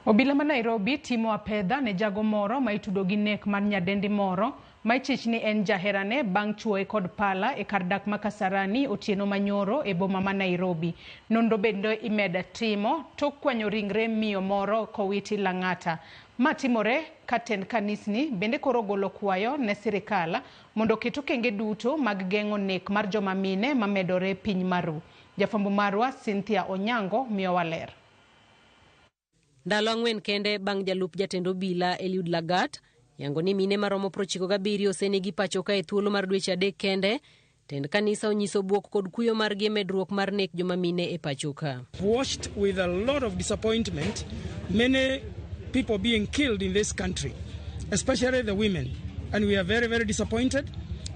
Obila ma Nairobi timo apedha ne jago moro ma itudo gi nek mar nyadendi moro ma ichich ni en jaherane bang' chuoye kod pala e kar dak ma Kasarani otieno manyoro e boma ma Nairobi. Nonro bende imedo timo tok kwanyo ringre miyo moro kowiti Lang'ata. Ma timore ka tend kanisni bende koro ogolo kwayo ne sirikal mondo oket okenge duto mag geng'o nek mar joma mine mamedore piny maru. Jafwambo marwa Cynthia Onyango miyowa ler. Ndalo 4 kende bang' jalup jatend obila Eliud Lagat yango ni mine maromo 97 osenegi pacho ka e thuolo mar dweche 3 kende, tend kanisa onyiso bwok kod kuyo margi e medruok mar nek joma mine e pacho ka. Watched with a lot of disappointment many people being killed in this country, especially the women, and we are very, very disappointed.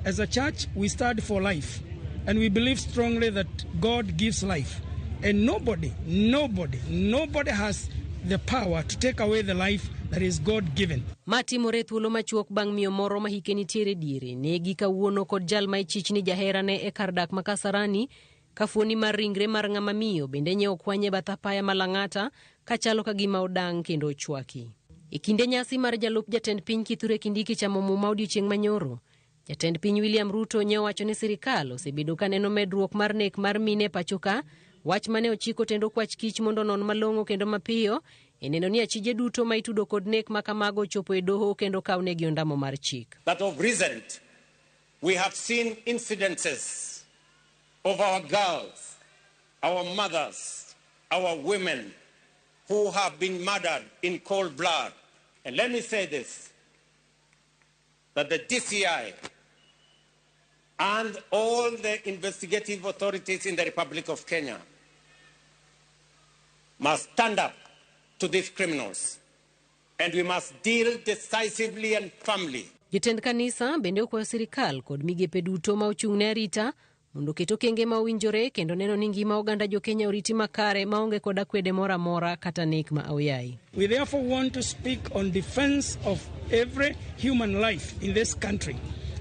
As a church, we stand for life, and we believe strongly that God gives life, and nobody, nobody, nobody has the power to take away the life that is God given. Ma timore e thuolo machuok bang' miyo moro ma hike nitiere diere negi kawuono kod jal ma ichich ni jaherane e kar dak ma Kasarani ka fuoni mar ringre mar ng'ama miyo bende nye okwany e bath apaya ma Lang'ata kachalo ka gima odang' kendo ochwaki. E kinde nyasi mar jalup jatend piny Kithure Kindiki chamo muma odiochieng' manyoro, jatend piny William Ruto nye owacho ni sirikal osebedo ka neno medruok mar nek mar mine e pacho ka, wach mane ochiko tend okwach kich mondo onon malong'o kendo mapiyo e neno ni achije duto ma itudo kod nek ma kamago ochopo e doho kendo kawnegi ondamo mar chik. That of recent we have seen incidences of our girls, our mothers, our women who have been murdered in cold blood. And let me say this, that the DCI and all the investigative authorities in the Republic of Kenya must stand up to these criminals, and we must deal decisively and firmly. Jotend kanisa bende okwayo sirikal kod migepe duto ma ochung' ne arita mondo oket okenge ma owinjore kendo neno ni ngima oganda jo-Kenya oriti makare maonge kod akwede moro amora kata nek ma aoyaye. We therefore want to speak on defense of every human life in this country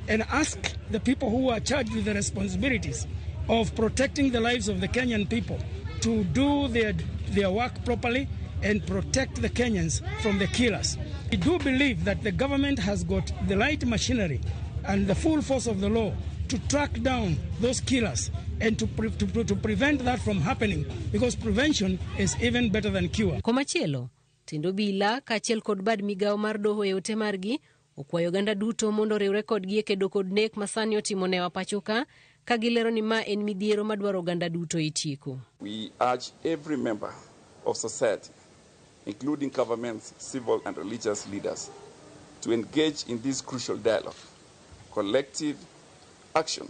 and ask the people who are charged with the responsibilities of protecting the lives of the Kenyan people to do their work properly and protect the Kenyans from the killers. We do believe that the government has got the right machinery and the full force of the law to track down those killers and to prevent that from happening, because prevention is even better than cure. Komachielo, tend obila kaachiel kod bad migawo mar doho e ote margi okwayo oganda duto mondo oriwre kodgi e kedo kod nek ma sani otimo newa pacho ka, ka gilero ni ma en midhiero madwaro oganda duto itieko. We urge every member of society, including governments, civil and religious leaders, to engage in this crucial dialogue. Collective action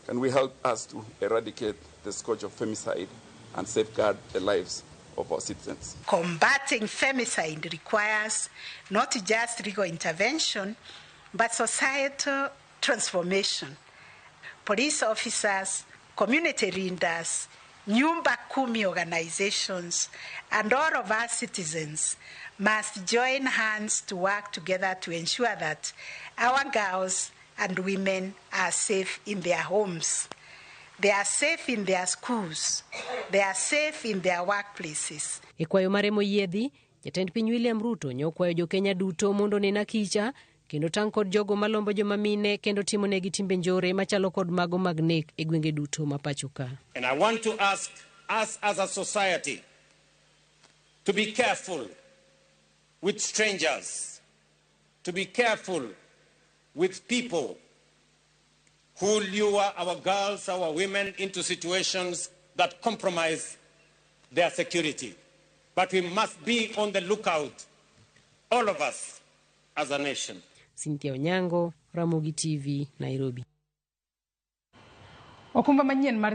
can we help us to eradicate the scourge of femicide and safeguard the lives of our citizens. Combating femicide requires not just legal intervention, but societal transformation. Police officers, community leaders, Nyumba Kumi organizations, and all of us citizens must join hands to work together to ensure that our girls and women are safe in their homes. They are safe in their schools. They are safe in their workplaces. E kwayo mare moyiedhi, jatend piny William Ruto ne okwayo jo-Kenya duto mondo onen akicha kendo tang' kod jogo malombo joma mine kendo timo negi timbe njore machalo kod mago mag nek e gwenge duto ma pacho ka. And I want to ask us as a society to be careful with strangers, to be careful with people who lure our girls, our women into situations that compromise their security. But we must be on the lookout, all of us as a nation. Cynthia Onyango, Ramogi TV, Nairobi. Okumba manyien mar